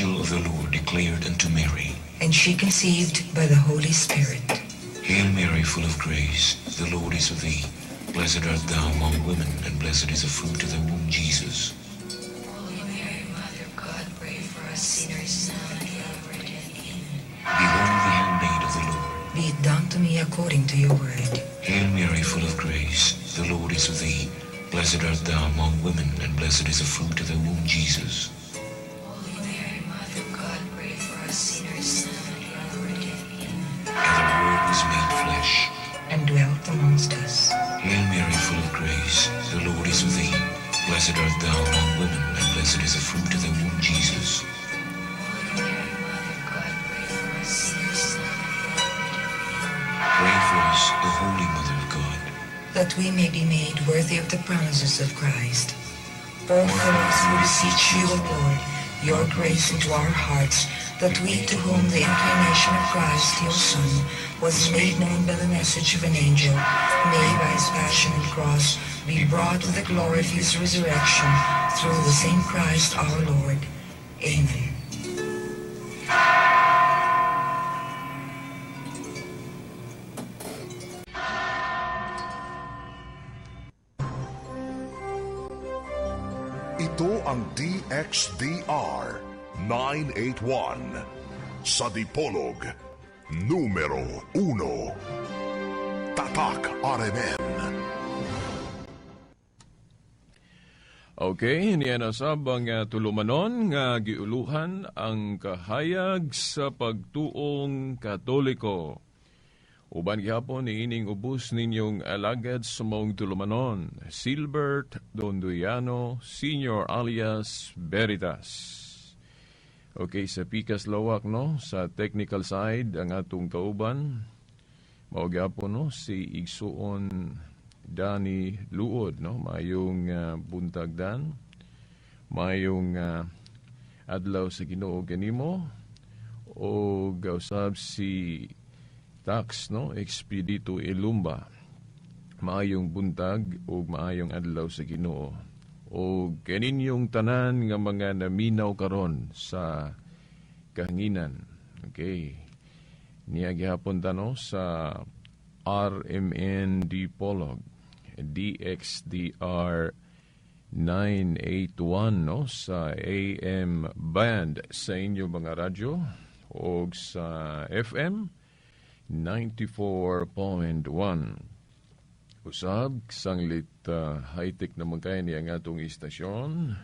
angel of the Lord declared unto Mary, And she conceived by the Holy Spirit. Hail Mary, full of grace, the Lord is with thee. Blessed art thou among women, and blessed is the fruit of thy womb, Jesus. Holy Mary, Mother of God, pray for us sinners now and at the hour of our death. Amen. Behold the handmaid of the Lord. Be it done to me according to your word. Hail Mary, full of grace, the Lord is with thee. Blessed art thou among women, and blessed is the fruit of thy womb, Jesus. Holy Mary, Mother of God, pray for us sinners now and at the hour of our death. Amen. And the Word was made flesh. And dwelt amongst us. Hail Mary, full of grace, the Lord is with thee. Blessed art thou among women, and blessed is the fruit of thy womb, Jesus. Holy Mary, Mother of God, pray for us sinners now and at the hour of our death. Amen. Pray for us, O Holy Mother of God, that we may be made worthy of the promises of Christ. Pour forth, we beseech you, O Lord, your grace into our hearts, that we to whom the incarnation of Christ, your Son, was made known by the message of an angel, may by his passion and cross be brought to the glory of his resurrection, through the same Christ our Lord. Amen. Ito ang DXDR 981 sa Dipolog, numero 1. Tatak RMN. Okay, niya na sab ang tulumanon nga giuluhan ang kahayag sa pagtuong Katoliko. Uban gihapon niining ubos ninyong alagad sa maong tulumanon, Silbert Dondoyano, Senior alias Veritas. Okay, sa pikas lawak, no, sa technical side ang atong kauban, mao gihapon, no, si Igsuon Dani Luod, no, mayong buntag dan, mayong adlaw sa Ginoo kanimo, o gausab si Tax, no, Expedito Elumba, maayong buntag ug maayong adlaw sa Ginoo. O kaninyong tanan nga mga naminaw karon sa kahanginan. Okay. Niya gihapon ta, no, sa RMN Dipolog DXDR 981, no, sa AM band sa inyong mga radyo o sa FM 94.1. Usab, sanglit high-tech naman kaya niya ang atong istasyon.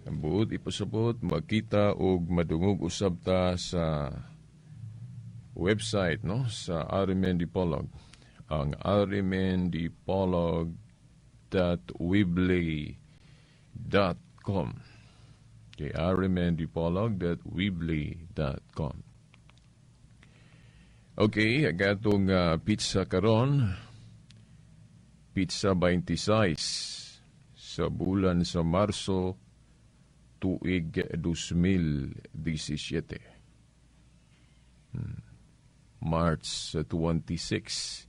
Ang buot ipasabot, makita og madungog usab ta sa website, no, sa RMN Dipolog. Ang rmndipolog.weebly.com. Okay, rmndipolog.weebly.com. Okay, ang atong pizza karon, pizza 26 sa bulan sa Marso tuig 2017. March 26,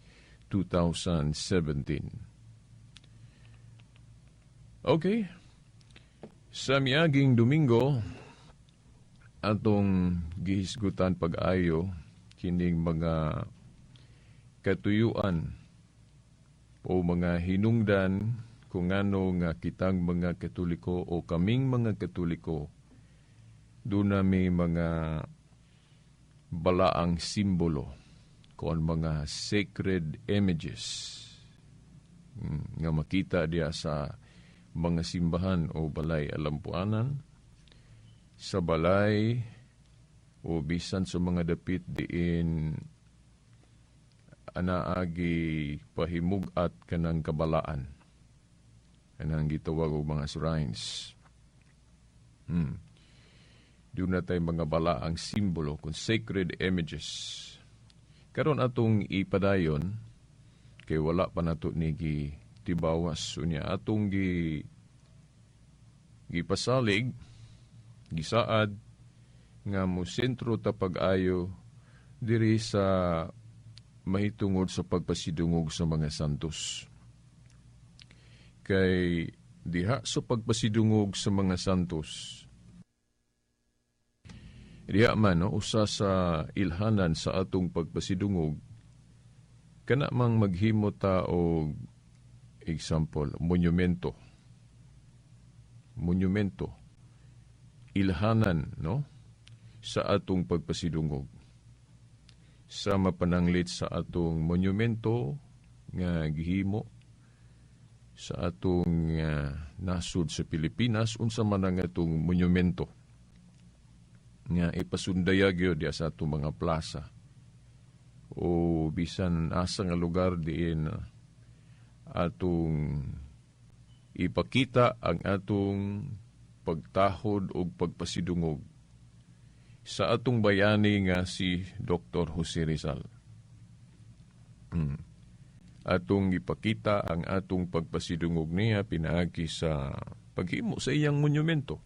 2017. Okay. Sa miaging Domingo, atong gihisgutan pag-ayo kining mga katuyuan o mga hinungdan kung ano nga kitang mga Katoliko o kaming mga Katoliko, doon na may mga balaang simbolo kon mga sacred images nga makita diya sa mga simbahan o balay alampuanan, sa balay o bisan sa mga dapit diin anaagi pahimug-at kanang kabalaan, kanang gitawag og mga shrines. Doon na tayo mga balaang simbolo kung sacred images. Karon atong ipadayon kay wala pa nato ni gitibawas unya atong gipasalig gisaad nga mo sentro ta pag-ayo diri sa mahitungod sa pagpasidungog sa mga santos. Kay diha sa pagpasidungog sa mga santos, Diha man, no, usa sa ilhanan sa atong pagpasidungog, kana mang maghimo ta og example, monumento. Monumento. Ilhanan, no, sa atong pagpasidungog. Sa mapananglit sa atong monumento nga gihimo sa atong nasud sa Pilipinas, unsa man ang atong monumento nga ipasundayag gyud diya sa atong mga plaza o bisan asa nga lugar diin atong ipakita ang atong pagtahod o pagpasidungog sa atong bayani nga si Dr. Jose Rizal. Atong ipakita ang atong pagpasidungog niya pinaagi sa paghimo sa iyang monumento.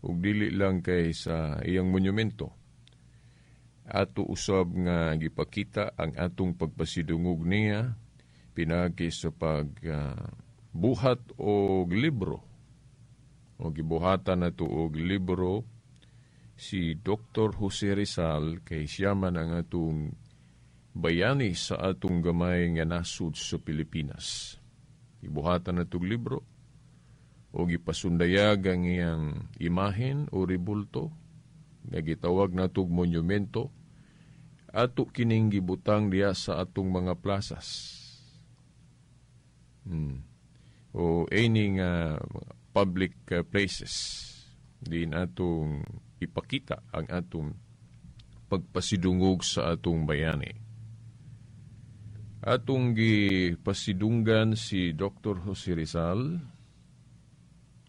Ug dili lang kay sa iyang monumento. Ato usab nga gipakita ang atong pagpasidungog niya pinaagi sa pagbuhat og libro. O gibuhatan nato og libro si Dr. Jose Rizal kay siya man ang atong bayani sa atong gamay nga nasud sa Pilipinas. Gibuhatan natong libro o gipasundayag ang iyang imahen o ribulto nga gitawag natog monumento ato kining gibutang diya sa atong mga plasas. O any nga public places din atong ipakita ang atong pagpasidungog sa atong bayani. Atong gipasidunggan si Dr. Jose Rizal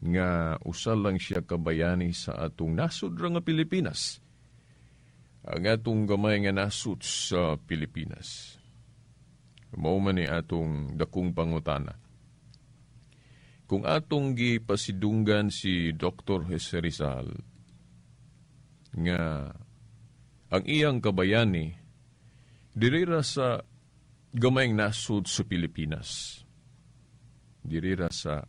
nga usa lang siya kabayani sa atong nasud ra nga Pilipinas. Ang atong gamay nga nasud sa Pilipinas. Mao man ni atong dakong pangutana. Kung atong gipasidunggan si Dr. Jose Rizal nga ang iyang kabayani diri ra sa gamayng nasud sa Pilipinas. Diri ra sa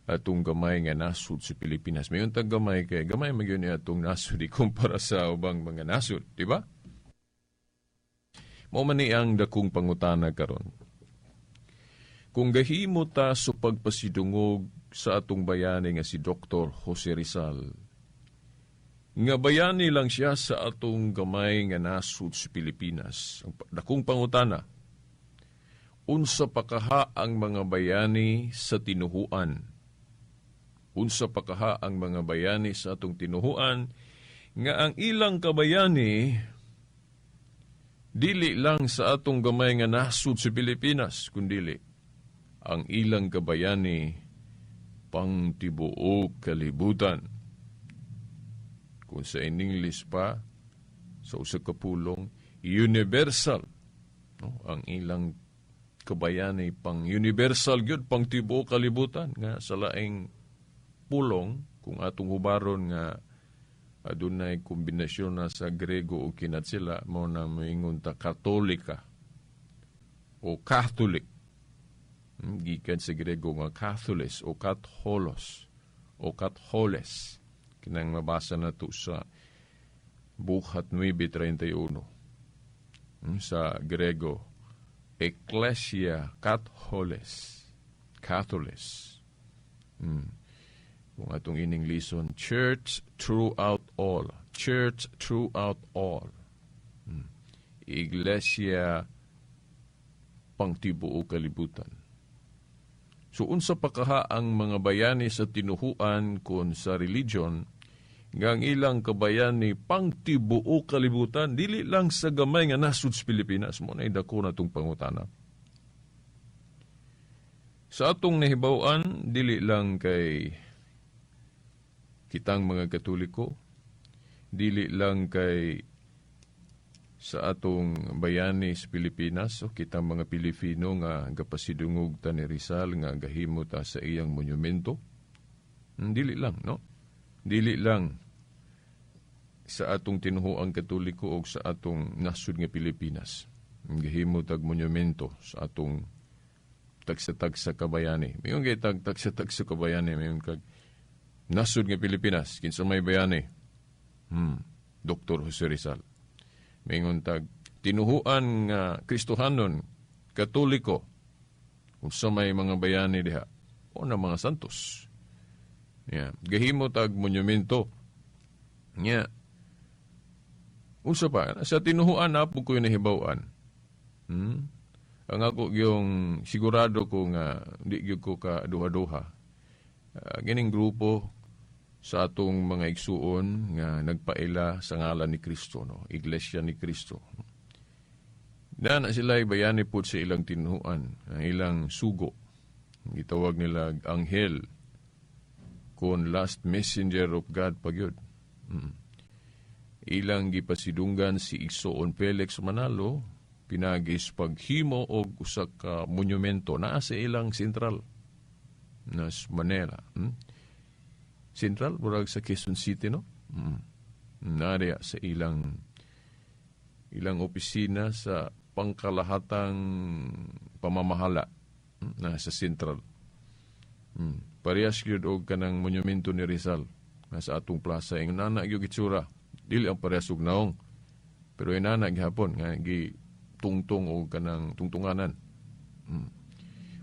atong gamay nga nasud sa Pilipinas. Mayon tag gamay kay gamay man gyud ni atong nasud ikumpara sa ubang mga nasud, di ba? Mao man ni ang dakong pangutana karon. Kung gahimo ta sa pagpasidungog sa atong bayani nga si Dr. Jose Rizal, nga bayani lang siya sa atong gamay nga nasud sa Pilipinas. Ang dakong pangutana, unsa pa kaha ang mga bayani sa tinuhuan? Unsa pa kaha ang mga bayani sa atong tinuhuan nga ang ilang kabayani dili lang sa atong gamay nga nasud sa Pilipinas, kundili ang ilang kabayani pang tibuok kalibutan. Kung sa in English pa, sa usa ka pulong, universal, no? Ang ilang kabayani pang universal gyud, pang tibuok kalibutan, nga sa laing pulong, kung atong hubaron nga adunay kombinasyon na sa Grego o kinatsila, mao na moingon ta Katolika o Catholic. Gikan sa Grego nga Catholis o Katholos o Katholes. Kinang mabasa na to sa Buhat 9:31. Sa Grego, Ecclesia Katholes. Catholis. Kung atong ining lison, Church throughout all. Church throughout all. Iglesia pangtibuo kalibutan. So unsa pa kaha ang mga bayani sa tinuhuan kon sa religion nga ang ilang kabayani pangtibuo kalibutan, dili lang sa gamay nga nasud sa Pilipinas? Mo na dako na itong pangutana. Sa atong nahibaw-an, dili lang kay kitang mga Katoliko, dili lang kay sa atong bayani sa Pilipinas o kitang mga Pilipino nga gapasidungog ta ni Rizal nga gahimo ta sa iyang monumento. Dili lang, no? Dili lang sa atong tinuhuang Katoliko o sa atong nasud nga Pilipinas. Gahimo tag monumento sa atong tagsa-tagsa kabayani. Mayon kay tagsa-tagsa kabayani, mayon kag nasud nga Pilipinas, kinsa may bayani. Dr. Jose Rizal. Mingon tag tinuhuan nga Kristohanon, Katoliko, unsa may mga bayani diha o na mga santos. Yeah. Gahimo tag monumento. Nya. Unsa pa sa tinuhuan na po ko nahibaw-an. Ang ako yung sigurado ko nga di gyud ko ka duha-duha. Gining grupo sa atong mga igsuon nga nagpaila sa ngalan ni Kristo, no? Iglesia ni Kristo. Na sila bayani pud sa ilang tinuhuan, ang ilang sugo. Gitawag nila anghel kon last messenger of God pagyud. Ilang gipasidunggan si Igsoon Felix Manalo pinagis paghimo og usa ka monumento naa sa ilang sentral nas Manila. Central murag sa Quezon City, no? Nariya sa ilang ilang opisina sa pangkalahatang pamamahala na sa Central. Parehas gyud og kanang monumento ni Rizal nga sa atong plaza. Ingon nana gyud itsura. Dili ang parehas og naong. Pero inana gihapon nga gi tungtong og kanang tungtunganan.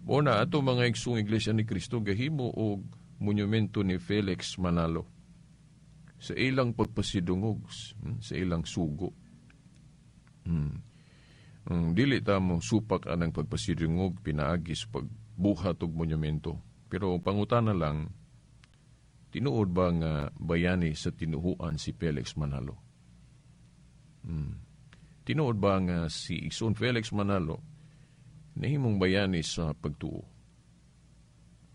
Mo na ato mga igsoong Iglesia ni Cristo gahimo og monumento ni Felix Manalo sa ilang pagpasidungog, sa ilang sugo. Dili ta mo supak anang pagpasidungog pinaagi sa pagbuhat og monumento. Pero pangutana lang, tinuod ba nga bayani sa tinuhuan si Felix Manalo? Tinuod ba nga si Igsoon Felix Manalo nahimong bayani sa pagtuo?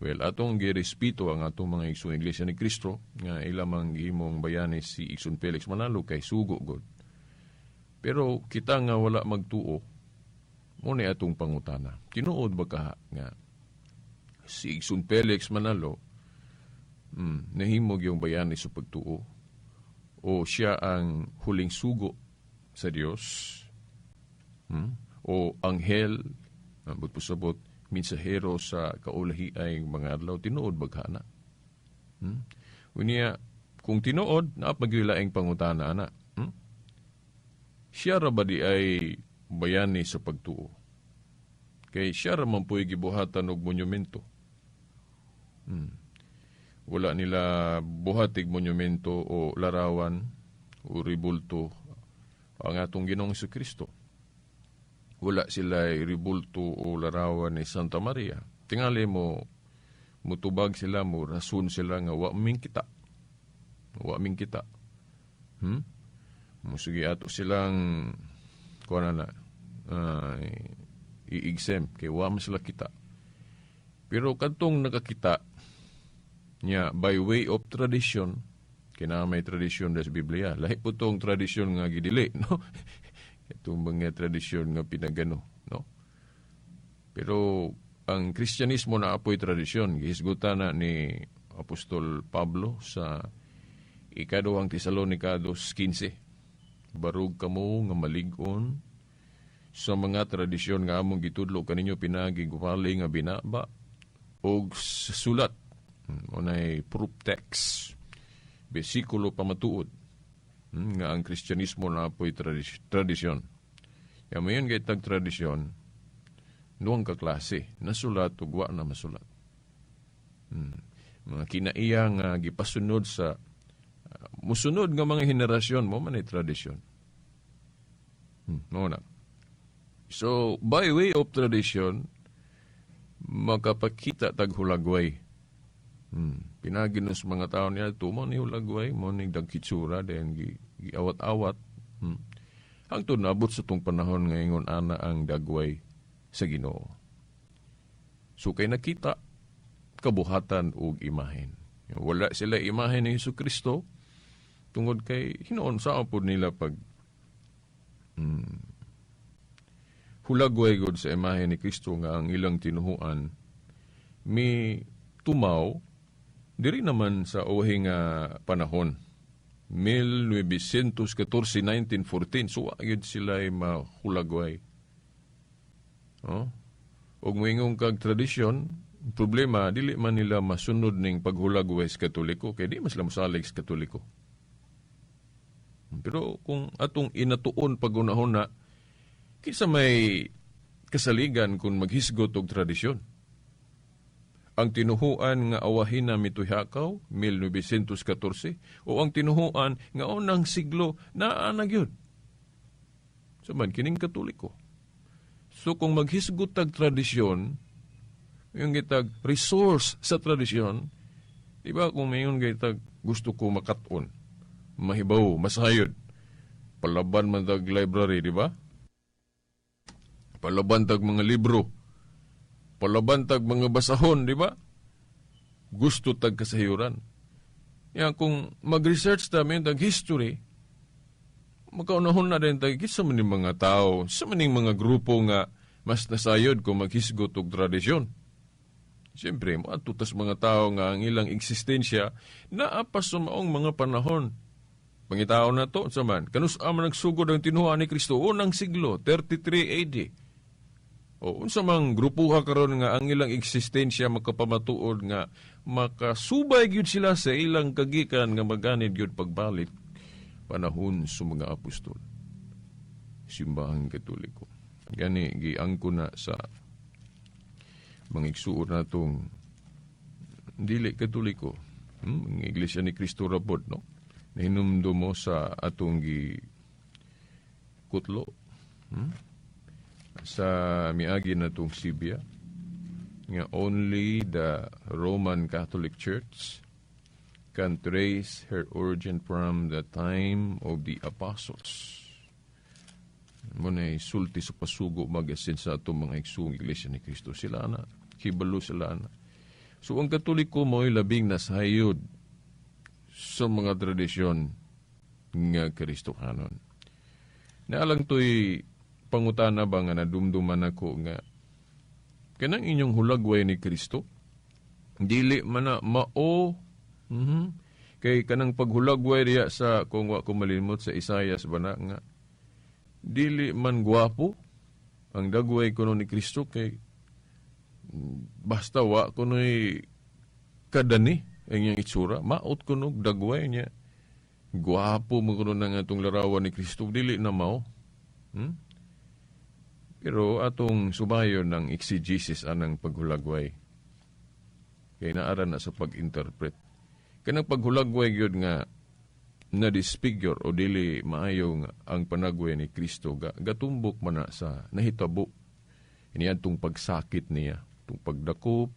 Well, atong girespeto ang atong mga igsoong Iglesia ni Cristo nga ilamang gihimong bayani si Igsoon Felix Manalo kay sugo god. Pero kita nga wala magtuo, mo ni atong pangutana. Tinuod ba ka nga si Igsoon Felix Manalo nahimog yung bayani sa pagtuo o siya ang huling sugo sa Dios, o anghel, ambot pasabot mensahero sa kaulahi ay mga adlaw? Tinuod ba ka na? Unya, kung tinuod, naapagwilaing pangutana ana. Siya ra ba di ay bayani sa pagtuo? Kay siya ra man pu'y gibuhatan og monumento. Wala nila buhatig monumento o larawan o ribulto ang atong Ginoong Kristo. Wala sila ribulto o larawan ni Santa Maria. Tingali mo, mutubag sila, mo rason sila nga wa ming kita. Wa ming kita. Musugi ato silang kuha na i-exempt kay wa man sila kita. Pero kadtong nakakita niya by way of tradition, kina may tradisyon sa Biblia. Lahi po tong tradisyon nga gidili, no? Itong mga tradisyon nga pinagano, no? Pero ang Kristyanismo na apoy tradisyon, gihisgutan na ni Apostol Pablo sa ikaduhang Tesalonika 2:15. Barug kamo nga malig-on sa mga tradisyon nga among gitudlo kaninyo pinagi gupali nga binaba og sulat. Unay proof text, bersikulo pamatuod nga ang Kristyanismo na apoy tradisyon. Kaya mayon kay tag tradisyon, nuang kaklase, nasulat ug wa na masulat. Mga kinaiya nga gipasunod sa musunod nga mga henerasyon mo man ay tradisyon. Mo na. So, by way of tradition, makapakita tag hulagway. Pinaginos mga tao niya, ito mo ni hulagway, mo ni dagkitsura, then giawat-awat. Hangtod naabot sa tong panahon ngayon ana ang dagway sa Ginoo. So kay nakita kabuhatan og imahen. Wala sila imahen ni Hesus Kristo tungod kay hinuon sa pod nila pag hulagway gud sa imahen ni Kristo nga ang ilang tinuhuan mi tumaw diri naman sa uhi nga panahon 1914, 1914, so gyud sila ay mahulagway. Oh? Og moingon kag tradisyon, problema dili man nila masunod ning paghulagway sa Katoliko kay di man sila mosalig sa Katoliko. Pero kung atong inatuon pagunahon na, kinsa may kasaligan kung maghisgot og tradisyon? Ang tinuhuan nga awahin na mituhakaw, 1914, o ang tinuhuan nga unang siglo naa na gyud? Sa man, kining Katoliko. So kung maghisgot tag tradisyon, yung gitag resource sa tradisyon, di ba kung mayon gitag gusto ko makat-on, mahibaw, masayod, palaban man tag library, di ba? Palaban tag mga libro, palaban tag mga basahon, di ba? Gusto tag kasayuran. Yan, kung mag-research ta, may tag history, makaunahon na din tag, sa maning mga tao, sa maning mga grupo nga mas nasayod kung maghisgot og tradisyon. Siyempre, maatutas mga tao nga ang ilang eksistensya naa pa sa maong mga panahon. Pangitao na to, sa man, kanus man nagsugod ang tinuha ni Kristo, unang siglo, 33 AD. O unsa mang grupuha karon nga ang ilang eksistensya makapamatuod nga makasubay gyud sila sa ilang kagikan nga maganid gyud pagbalik panahon sa mga apostol. Simbahang Katoliko. Gani giangko na sa mga igsuon natong dili Katoliko, mga Iglesia ni Cristo rapod, no? Nahinumdum mo sa atong gi kutlo, sa miagi na itong Sibya, nga only the Roman Catholic Church can trace her origin from the time of the apostles. Muna'y sulti sa pasugo magasin sa atong mga igsuong Iglesia ni Cristo. Sila na, kibalo sila na. So ang Katoliko mo'y labing nasayod sa mga tradisyon nga Kristohanon. Naalang to'y pangutana ba nga nadumduman ako nga kanang inyong hulagway ni Kristo dili man na mao, kay kanang paghulagway diya sa, kung wa ko malimot, sa Isayas ba na nga dili man gwapo ang dagway kuno ni Kristo kay basta wa kuno'y kadani ang iyang itsura, maot kuno dagway niya, gwapo mo kuno na nga itong larawan ni Kristo, dili na mao. Pero atong subayon ng exegesis anang paghulagway. Kay naara na sa pag-interpret. Kanang paghulagway gyud nga na-disfigure o dili maayo ang panagway ni Kristo, gatumbok man na sa nahitabo. Iniadtong pagsakit niya, itong pagdakop,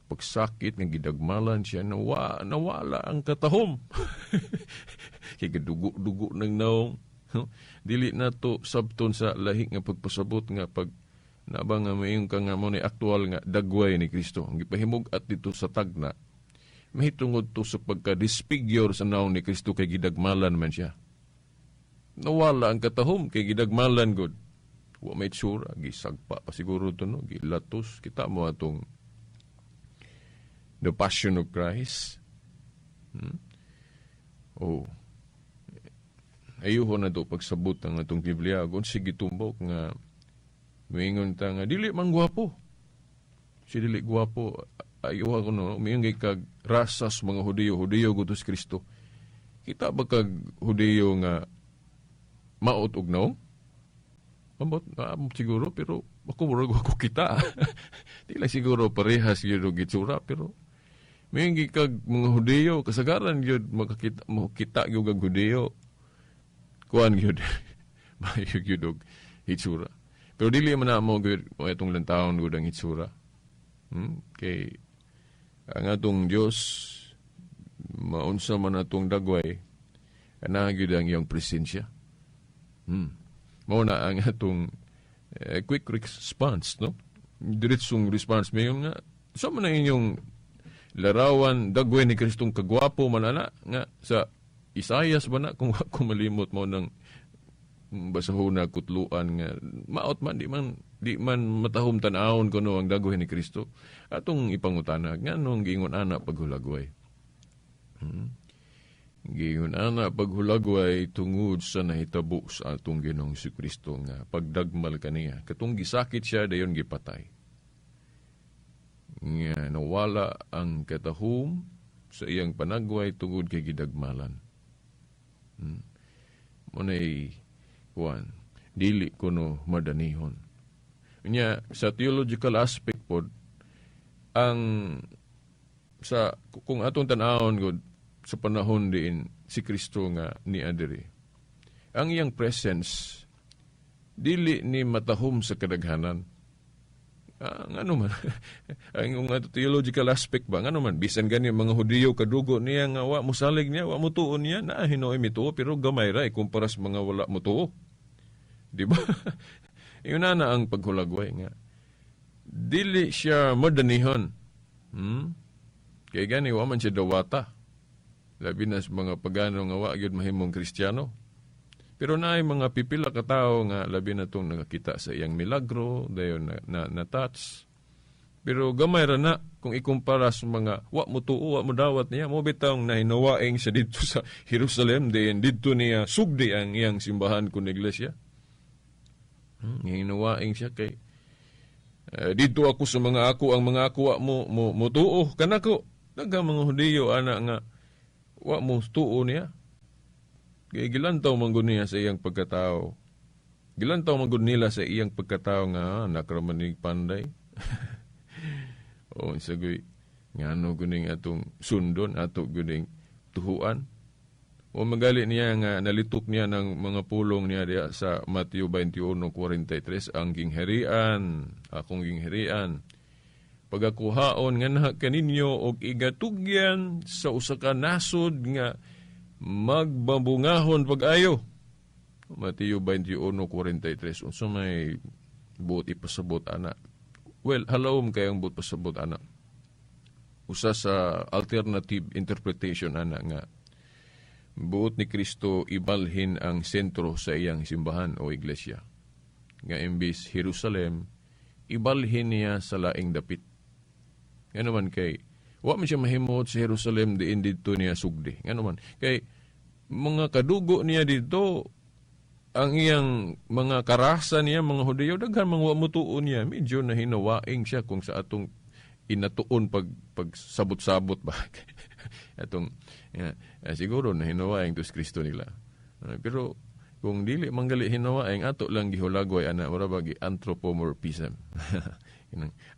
pagsakit nga gidagmalan siya, nawala ang katahom. Kay gadugo-dugo ng naong. No? Dili na to sabton sa lahi nga pagpasabot nga pag naba nga mayong ka nga mo ni aktual nga dagway ni Kristo. Ang gipahimug-at dito sa tagna, mahitungod to sa pagka-disfigure sa naong ni Kristo kay gidagmalan man siya. Nawala ang katahom kay gidagmalan god. Wa may tsura, gisagpa pa siguro to, no? Gilatos. Kita mo atong The Passion of Christ. Oh. Ayuho na to pagsabot ang atong Biblia. Kung sige tumbok nga muingon ta nga dili man gwapo. Si dili gwapo, ayuha ko no, muingon kay kag rasas mga Hudiyo, Hudiyo gutos Kristo. Kita ba kag Hudiyo nga maot og naong? Amot, siguro, pero ako murag ako kita. Di lang siguro parehas gyud og itsura, pero muingon kag mga Hudiyo, kasagaran gyud makakita, makita gyud kag Hudiyo. Kuan gyud, maayo gyud og hitsura. Pero dili man na mo gyud itong lantawon gyud ang hitsura. Kay ang atong Dios maunsa man atong dagway, ana gyud ang iyang presensya. Mao na ang atong quick response, no? Diretsong response mayon nga sa man ang inyong larawan dagway ni Kristong kagwapo man ana nga sa Isayas ba na, kung ako malimot mo ng basahon na kutluan nga maot man, di man matahom tan-awon kuno ang dagway ni Kristo. Atong ipangutana nganong giingon ana paghulagway. Giingon ana paghulagway tungod sa nahitabo sa atong Ginoong Kristo nga pagdagmal kaniya. Katong gisakit siya dayon gipatay. Nga nawala ang katahom sa iyang panagway tungod kay gidagmalan. Munay kuan, dili kuno madanihon. Unya sa theological aspect pod, ang sa kung atong tan-awon gud sa panahon diin si Kristo nga ni adiri, ang iyang presence dili ni matahom sa kadaghanan. Ngano man ang theological aspect ba, ngano man bisan gani mga Hudiyo kadugo niya nga wa mosalig niya, wa motuo niya, na hinuoy mituo pero gamay ra ikumpara sa mga wala motuo. Di ba? Yun na ang paghulagway nga dili siya madanihon. Kay gani wa man siya dawata. Labi na sa mga pagano nga wa gyud mahimong Kristiyano. Pero naay mga pipila ka tawo nga labi na tong nakakita sa iyang milagro, dayon na touch. Pero gamay ra na kung ikumpara sa mga wa mo tuo, wa mo dawat niya, mo bitawng nahinawaing siya didto sa Jerusalem, diin didto niya sugdi ang iyang simbahan kun iglesia. Hinawaing siya kay didto ako sa mga ako, ang mga ako wa mo tuo kanako. Daghang mga Hudiyo ana nga wa mo tuo niya. Kay gilantaw man gud niya sa iyang pagkatao. Gilantaw man gud nila sa iyang pagkatao nga nakramanig panday. O sagoy ngano guning atong sundon, ato guning tuhuan. O magali niya nga nalitok niya ng mga pulong niya diya sa Mateo 21:43, ang gingharian, akong gingharian, pagakuhaon nga na kaninyo og igatugyan sa usa ka nasod nga magbabungahon pag-ayo. Mateo 21:43. Unsa may buot ipasabot ana? Well, halawom kayang buot pasabot ana. Usa sa alternative interpretation ana nga buot ni Kristo ibalhin ang sentro sa iyang simbahan o iglesia. Nga imbis Jerusalem, ibalhin niya sa laing dapit. Nga naman kay wa man siya mahimot sa Jerusalem diin didto niya sugdi. Nga naman kay mga kadugo niya didto, ang iyang mga karasa niya, mga Hudiyo, daghan mga wa motuo niya. Medyo nahinawaing siya kung sa atong inatuon pag sabot-sabot ba. Atong siguro nahinawaing tus Kristo nila. Pero kung dili manggali hinawaing, ato lang gihulagway ana, mura ba gi anthropomorphism.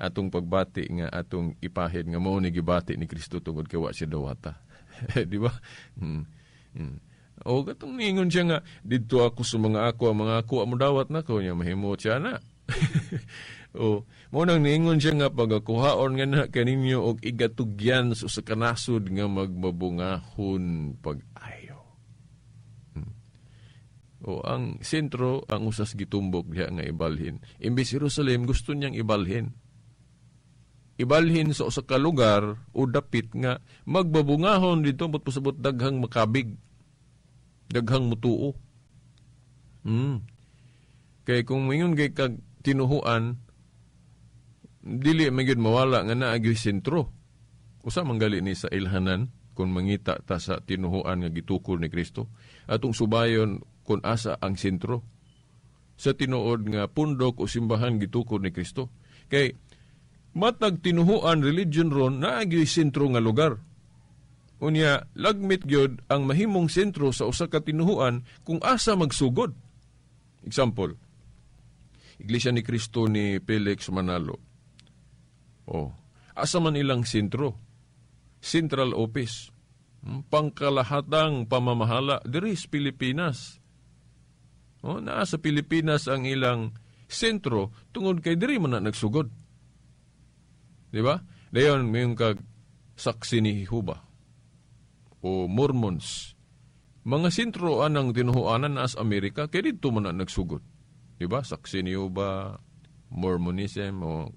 Atong pagbati nga atong ipahid nga mao ni gibati ni Kristo tungod kay wa siya dawata. Di ba? O katong niingon siya nga didto ako sa mga ako, ang mga ako amo dawat nako niya, mahimot siya na. O mo nang niingon siya nga pagakuhaon nga na kaninyo og igatugyan sa usa ka nasod nga magbabungahon pag-ayo. O ang sentro ang usas gitumbok diha nga ibalhin. Imbes Jerusalem gusto niyang ibalhin. Ibalhin sa usa ka lugar o dapit nga magbabungahon didto, but pasabot daghang makabig, daghang mutuo. Kay kung mingon kay kag tinuhuan, dili man gyud mawala nga naa gyud sentro. Usa man gali ni sa ilhanan kung mangita ta sa tinuhuan nga gitukol ni Kristo. Atong subayon kung asa ang sentro sa tinuod nga pundok o simbahan gitukod ni Kristo. Kay matag tinuhuan religion ron naa gyud sentro nga lugar. Unya lagmit gyud ang mahimong sentro sa usa ka tinuhuan kung asa magsugod. Example, Iglesia ni Kristo ni Felix Manalo. Oh, asa man ilang sentro? Central Office. Pangkalahatang pamamahala diri sa Pilipinas. Oh, naa sa Pilipinas ang ilang sentro tungod kay diri man na nagsugod. Di ba? Dayon mayong kag saksi ni Jehovah o Mormons. Mga sentro anang tinuhuanan na sa Amerika kay didto man na nagsugod. Di ba? Saksi ni Jehovah, Mormonism o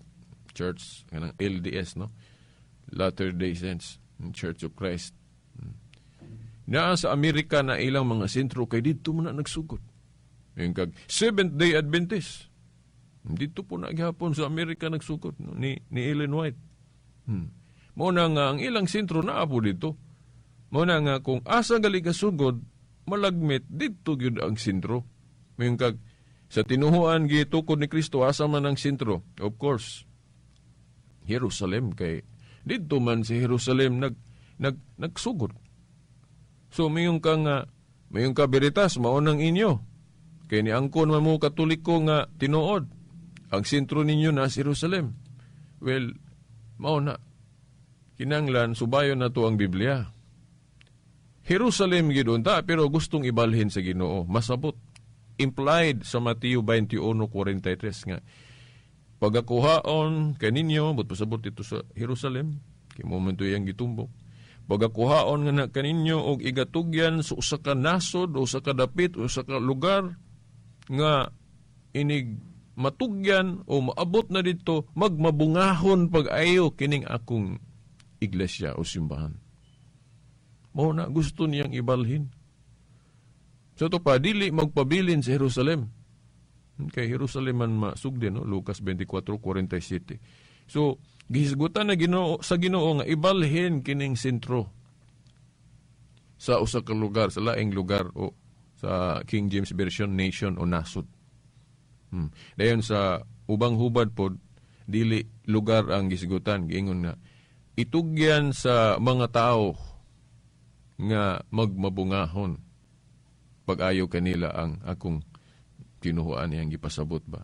Church kanang LDS, no? Latter-day Saints, Church of Christ. Naa sa Amerika na ilang mga sentro kay didto man na nagsugod. Yung kag Seventh-day Adventist. Dito po na gihapon sa Amerika nagsugod, no? ni Ellen White. Mao na nga ang ilang sentro naa po dito. Mao na nga kung asa gali kasugod, malagmit didto gyud ang sentro. Mayon kag sa tinuhuan gitukod ni Kristo, asa man ang sentro? Of course, Jerusalem, kay didto man sa Jerusalem nagsugod. So mayon ka nga Mayong kaberitas, maunang inyo. Kay niangkon man mo Katoliko nga tinuod. Ang sentro ninyo na sa Jerusalem. Well, mao na. Kinanglan, subayon na to ang Biblia. Jerusalem gid unta, pero gustong ibalhin sa Ginoo. Masabot. Implied sa Mateo 21:43 nga pagakuhaon kaninyo, but pasabot dito sa Jerusalem, kay momento iyang gitumbok. Pagakuhaon nga na kaninyo og igatugyan sa usa ka nasod o usa ka dapit o usa ka lugar nga inig matugyan o maabot na dito, magmabungahon pag-ayo kining akong iglesia o simbahan. Mao na gusto niyang ibalhin. So ito pa, dili magpabilin sa Jerusalem. Kay Jerusalem man masugdi, no? Lucas 24:47. So, gihisgutan na Ginoo, sa Ginoo nga ibalhin kining sentro sa usa ka lugar, sa laing lugar o sa King James Version, nation o nasod. Dayon sa ubang hubad pod, dili lugar ang gisgutan, giingon nga itugyan sa mga tao nga magmabungahon pag-ayo kanila ang akong kinuhaan niyang gipasabot ba.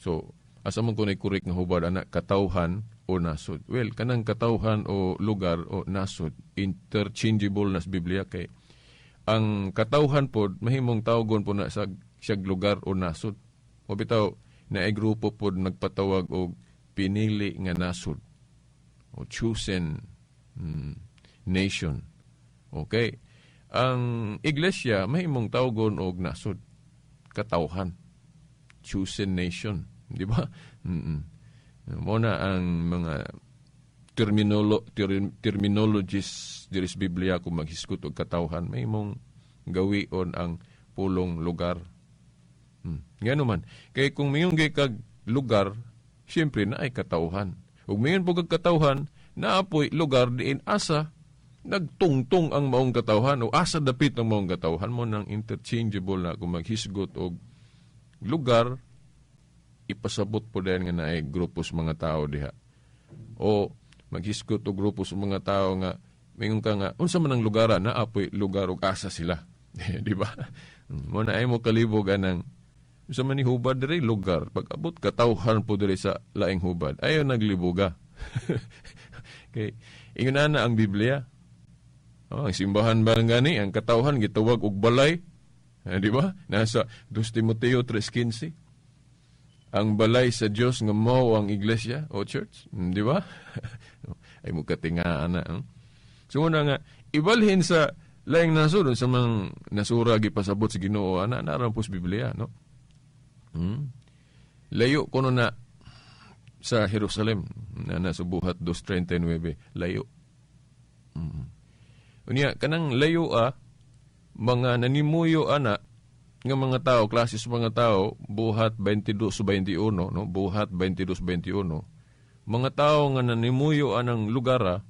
So, asa man ko na correct nga hubad ana, katawhan o nasod? Well, kanang katawhan o lugar o nasod, interchangeable na sa Biblia kay ang katawhan pod mahimong tawgon po na sa siyag lugar o nasod. O bitaw naay grupo pod nagpatawag og pinili nga nasod o chosen nation. Okay. Ang iglesia mahimong tawgon og nasod, katawhan, chosen nation, di ba? Mo na ang mga terminologies diri sa Biblia kung maghisgot og katawhan, mahimong gawion ang pulong lugar. Ngano man, kay kung mayon gay kag lugar, siyempre naay katawhan. Ug mayon po kag katawhan, naapoy lugar diin asa nagtungtong ang maong katawhan o asa dapit ang maong katawhan. Mo nang interchangeable na kung maghisgot og lugar, ipasabot po dahil nga naay grupo sa mga tao diha. O maghisgot og grupo sa mga tao nga mingon ka nga unsa man ang lugar na apoy lugar og asa sila. Di ba? Mo na ay mo kalibog anang unsa man ni hubad diri lugar, pag abot katawhan po diri sa laing hubad, ayo nagliboga. Kay ingon na ang Biblia. Oh, ang simbahan ba gani ang katawhan gitawag og balay? Di ba? Nasa 2 Timoteo 3:15. Ang balay sa Dios nga mao ang iglesia o church, di ba? Ay mo katingaan na. So una nga ibalhin sa laing nasod sa mga nasura gipasabot sa Ginoo ana naran po sa Biblia, no? Layo kuno na sa Jerusalem na nasa Buhat 2:39, layo. Unya kanang layo mga nanimuyo ana nga mga tao, klase sa mga tao, Buhat 22:21, no? Buhat 22:21. Mga tao nga nanimuyo anang lugar,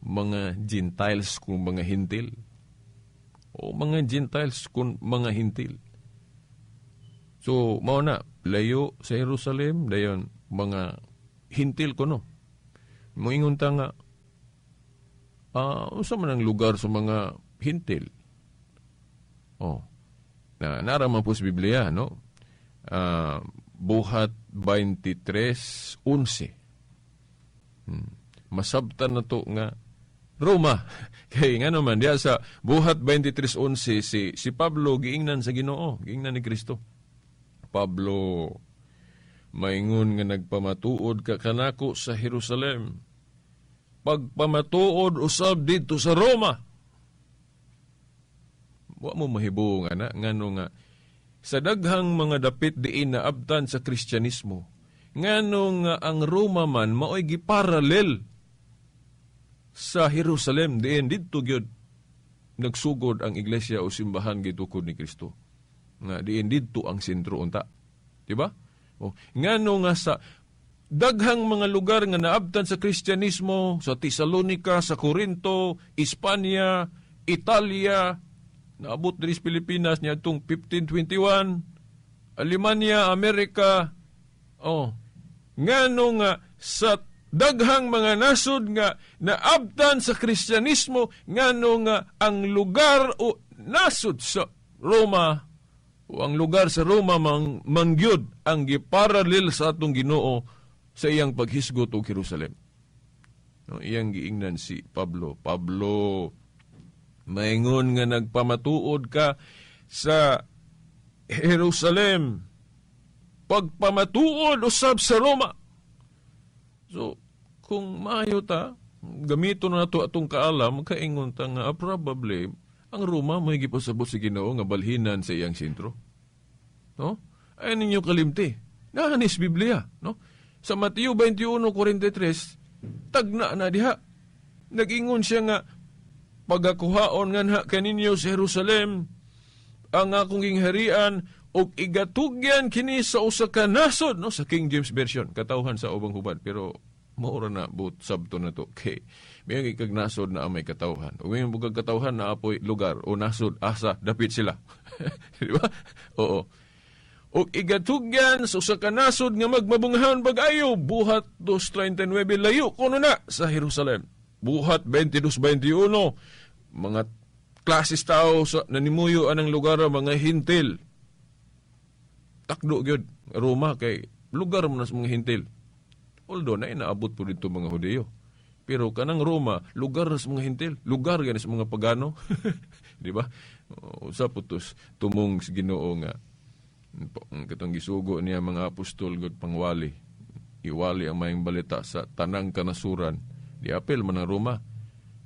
mga Gentiles kung mga Hintil. O mga Gentiles kung mga Hintil. So, mao na, layo sa Jerusalem, dayon mga Hintil kuno. Moingon ta nga, unsa man ang lugar sa mga Hintil? Oh. Na naraman po sa Biblia, no? Buhat 23:11. Masabtan na to nga Roma. Kay nga naman diha sa Buhat 23:11 si Pablo giingnan sa Ginoo, giingnan ni Kristo. Pablo, maingon nga nagpamatuod ka kanako sa Jerusalem, pagpamatuod usab didto sa Roma. Wa mo mahibuong ana ngano nga sa daghang mga dapit diin naabtan sa Kristyanismo, ngano nga ang Roma man maoy giparalel sa Jerusalem diin didto gyud nagsugod ang iglesia o simbahan gitukod ni Kristo. Nga diin didto ang sentro unta. Di ba? O, ngano nga sa daghang mga lugar nga naabtan sa Kristyanismo, sa Tesalonika, sa Corinto, Espanya, Italia, naabot diri sa Pilipinas niadtong 1521, Alemanya, Amerika. Oh, ngano nga sa daghang mga nasod nga naabtan sa Kristyanismo, ngano nga ang lugar o nasod sa Roma o ang lugar sa Roma mangyud ang giparallel sa atong Ginoo sa iyang paghisgot og Jerusalem. No, iyang giingnan si Pablo, Pablo, maingon nga nagpamatuod ka sa Jerusalem, pagpamatuod usab sa Roma. So, kung maayo ta, gamito na nato atong kaalam, kaingon ta nga probably ang Roma may gipasabot sa Ginoo nga balhinan sa iyang sentro. No? Ay ninyo kalimti. Nahanis Biblia, no? Sa Mateo 21:43, tagna na diha. Nag-ingon siya nga pagakuhaon nga na kaninyo sa Jerusalem ang akong gingharian og igatugyan kini sa usa ka nasod, no, sa King James Version, katawhan sa ubang hubad, pero maura na but sabto na to. Okay. May ikag nasod na may katawhan. O may bugag katawhan na apoy lugar o nasod asa dapit sila. Di ba? Oo. O igatugyan sa usa ka nasod nga magmabunghan bag-ayo, buhat 2:39 layo kuno na sa Jerusalem. Buhat 22:21, mga klases tao sa nanimuyo anang lugar, mga hintil. Takdo gyud Roma kay lugar man sa mga hintil. Although na inaabot po dito mga Hudiyo. Pero kanang Roma, lugar sa mga hintil, lugar gani sa mga pagano. Di ba? Usa po tos tumong sa Ginoo nga katong gisugo niya mga apostol gud pangwali. Iwali ang maayong balita sa tanang kanasuran. Di apel man ang Roma.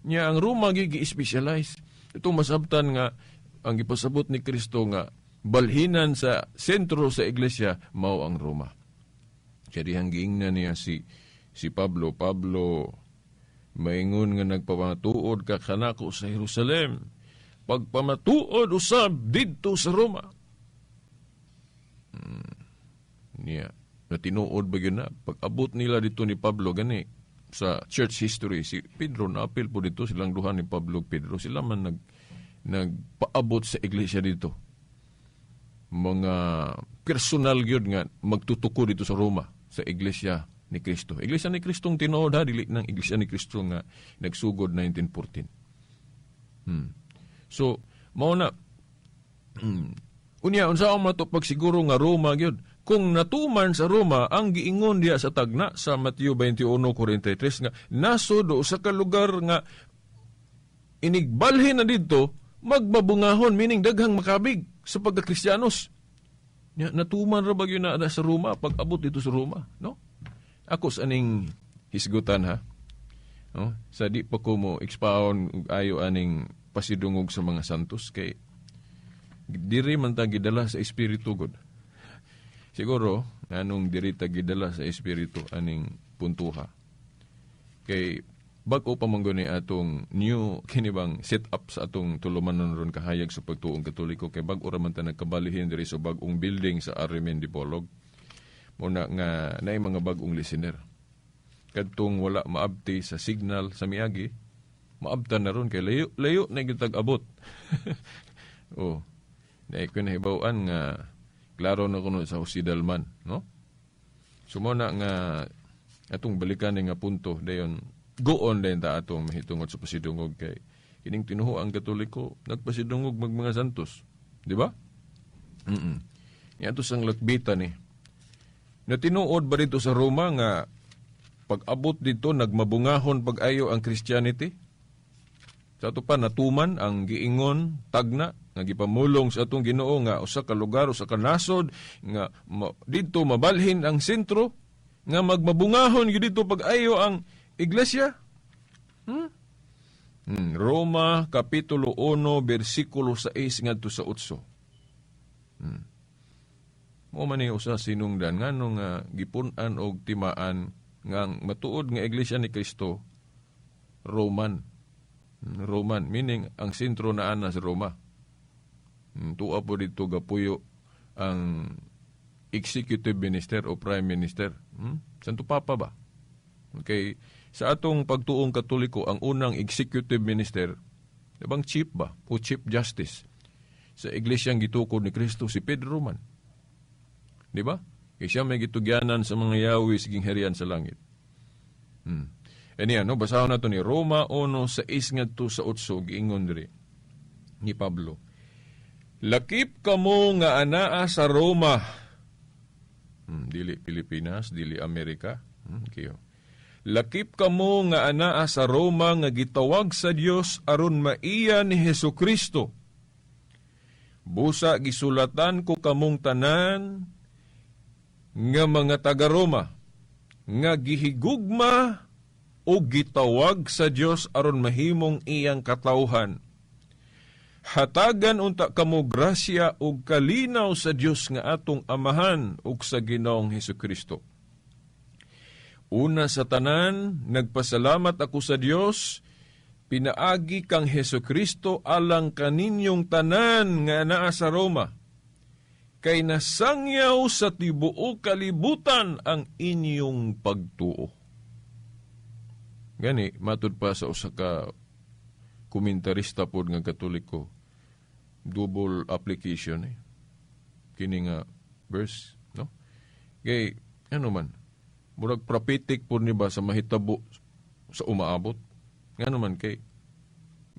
Nya ang Roma gi-specialize. Ito masabtan nga ang gipasabot ni Kristo nga balhinan sa sentro sa iglesia mao ang Roma. Kaya dihang giingnan niya si Pablo, Pablo, maingon nga nagpamatuod ka kanako sa Jerusalem, pagpamatuod usab didto sa Roma. Niya, natinuod ba yun na? Pag-abot nila dito ni Pablo, gani, sa church history, si Pedro, naapil po dito, silang duha ni Pablo Pedro, sila man nagpaabot sa iglesia dito. Mga personal yun nga magtutuko dito sa Roma, sa Iglesia ni Cristo. Iglesia ni Cristong tinuod ha, dili ng Iglesia ni Cristo nga nagsugod 1914. So, mao na unya unsa ang mato pagsiguro nga Roma gyud? Kung natuman sa Roma ang giingon diha sa tagna sa Mateo 21:43 nga nasod o sa ka lugar nga inigbalhin na didto, magbabungahon, meaning daghang makabig sa pagkakristiyanos. Natuman ra ba yun na sa Roma, pag-abot dito sa Roma, no? Ako sa aning hisgutan ha, no? Sa di pa ko mo expound ayo aning pasidungog sa mga santos kay diri man ta gidala sa Espiritu God. Siguro anong diri ta gidala sa Espiritu aning puntuha. Kay bag-o pa man gani atong new kini bang set up sa atong tulumanon ron kahayag sa pagtuong Katoliko kay bag-o ra man ta nagkabalihin diri sa bag-ong building sa Arimen Dipolog. Muna nga naay mga bag-ong listener. Kadtong wala maabti sa signal sa miagi, maabtan na ron kay layo layo na gyud tag-abot. Oh, naay ko nahibaw-an nga klaro na kuno sa Jose Dalman, no? So mo na nga atong balikan nga punto dayon go on din ta atong mahitungod sa pasidungog kay kining tinuho ang Katoliko nagpasidungog mag mga santos, di ba? Niadto sang lakbitan ni. Na tinuod ba dito sa Roma nga pag-abot dito nagmabungahon pag-ayo ang Christianity? Sa ato pa natuman ang giingon tagna nga gipamulong sa atong Ginoo nga usa ka lugar, usa ka nasod nga didto mabalhin ang sentro nga magmabungahon gyud dito pag-ayo ang iglesia. Roma kapitulo 1 bersikulo 6 ngadto sa 8. Mo man ni usa sinungdan nganong gipun-an og timaan nga matuod nga iglesia ni Kristo Roman. Roman meaning ang sentro na ana sa Roma. Tuwa po dito gapuyo ang executive minister o prime minister. Santo Papa ba? Okay. Sa atong pagtuong Katoliko, ang unang executive minister, bang chief ba? O chief justice. Sa iglesyang gitukod ni Kristo, si Pedro man. Di ba? Kaya siya may gitugyanan sa mga yawi sa gingharian sa langit. Aniya, no? Basahon na ito ni Roma 1:6-8, giingon diri. Ni Pablo. Lakip kamo nga anaa sa Roma. Dili Pilipinas, dili Amerika. Kiyo. Lakip kamo nga anaa sa Roma nga gitawag sa Dios aron maiya ni Hesukristo. Busa gisulatan ko kamong tanan nga mga taga-Roma nga gihigugma o gitawag sa Dios aron mahimong iyang katawhan. Hatagan unta kamo grasya ug kalinaw sa Dios nga atong Amahan ug sa Ginoong Hesukristo. Una sa tanan, nagpasalamat ako sa Dios, pinaagi kang Hesukristo alang kaninyong tanan nga naa sa Roma. Kay nasangyaw sa tibuok kalibutan ang inyong pagtuo. Gani, matud pa sa usa ka komentarista pod nga Katoliko, double application eh. Kini nga verse, no? Kay, ano man, murag prophetic pod ni ba sa mahitabo sa umaabot? Ngano man kay,